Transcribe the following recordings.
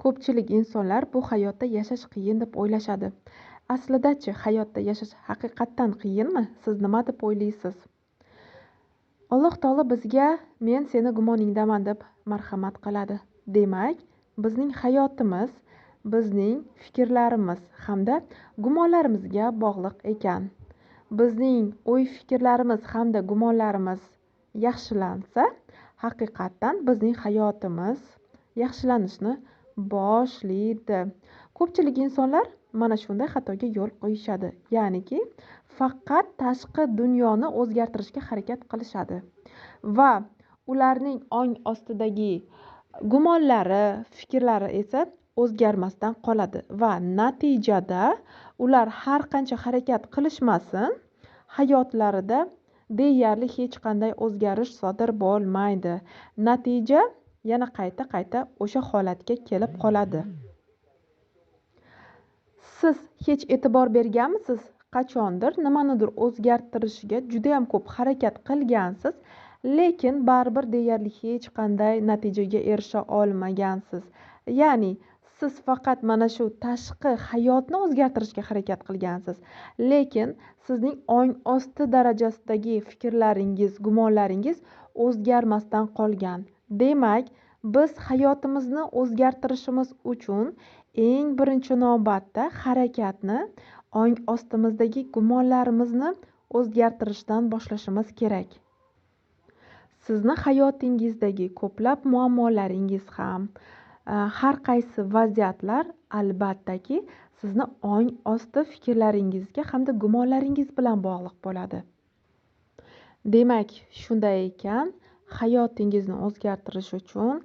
Ko'pchilik insonlar bu hayotda yashash qiyin deb o'ylashadi. Aslida-chi, hayotda yashash haqiqatdan qiyinmi? Siz nima deb o'ylaysiz? Alloh taolo bizga men seni gumoningdaman deb marhamat qiladi. Demak, bizning hayotimiz, bizning fikrlarimiz hamda gumonlarimizga bog'liq ekan. Bizning o'y-fikrlarimiz hamda gumonlarimiz yaxshilansa, haqiqatdan bizning hayotimiz yaxshilanishni boshlaydi. Ko'pchilik insonlar mana shunday xatoga yo'l qo'yishadi. Ya'niki, faqat tashqi dunyoni o'zgartirishga harakat qilishadi va ularning ong ostidagi gumonlari, fikrlari esa o'zgarmasdan qoladi va natijada ular har qancha harakat qilishmasin, hayotlarida deyarli hech qanday o'zgarish sodir bo'lmaydi. Natija yana qayta-qayta o'sha holatga kelib qoladi. Siz hech e'tibor berganmisiz? Qachondir nimanidir o'zgartirishga juda ham ko'p harakat qilgansiz, lekin baribir deyarli hech qanday natijaga erisha olmagansiz. Ya'ni siz faqat mana shu tashqi hayotni o'zgartirishga harakat qilgansiz, lekin sizning ong osti darajasidagi fikrlaringiz, gumonlaringiz o'zgarmasdan qolgan. Demak, biz hayotimizni o'zgartirishimiz uchun eng birinchi navbatda harakatni ong ostimizdagi gumonlarimizni o'zgartirishdan boshlashimiz kerak. Sizni hayotingizdagi ko'plab muammolaringiz ham, har qaysi vaziyatlar albattaki sizni ong osti fikrlaringizga hamda gumonlaringiz bilan bog'liq bo'ladi. Demak, shunday ekan, hayotingizni o'zgartirish uchun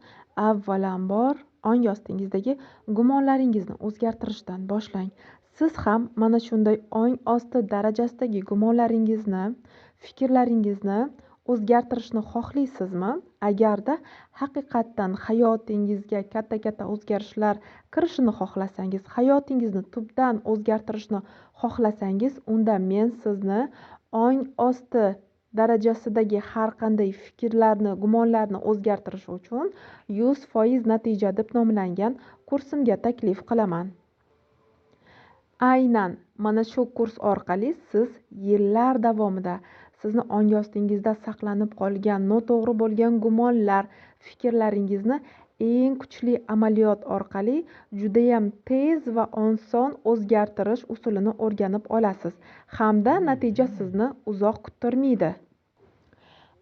avvalambor ong ostingizdagi gumonlaringizni o'zgartirishdan boshlang. Siz ham mana shunday ong osti darajasidagi gumonlaringizni, fikrlaringizni o'zgartirishni xohlaysizmi? Agarda haqiqatdan hayotingizga katta-katta o'zgarishlar kirishini xohlasangiz, hayotingizni tubdan o'zgartirishni xohlasangiz, unda men sizni ong osti darajasidagi har qanday fikrlarni, gumonlarni o'zgartirish uchun 100% natija deb nomlangan kursimga taklif qilaman. Aynan mana shu kurs orqali siz yillar davomida sizni ong ostingizda saqlanib qolgan noto'g'ri bo'lgan gumonlar, fikrlaringizni eng kuchli amaliyot orqali judayam tez va oson o'zgartirish usulini o'rganib olasiz hamda natija sizni uzoq kuttirmaydi.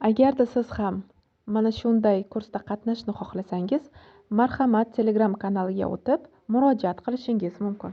Agarda siz ham mana shunday kursda qatnashishni xohlasangiz, marhamat, Telegram kanaliga o'tib murojaat qilishingiz mumkin.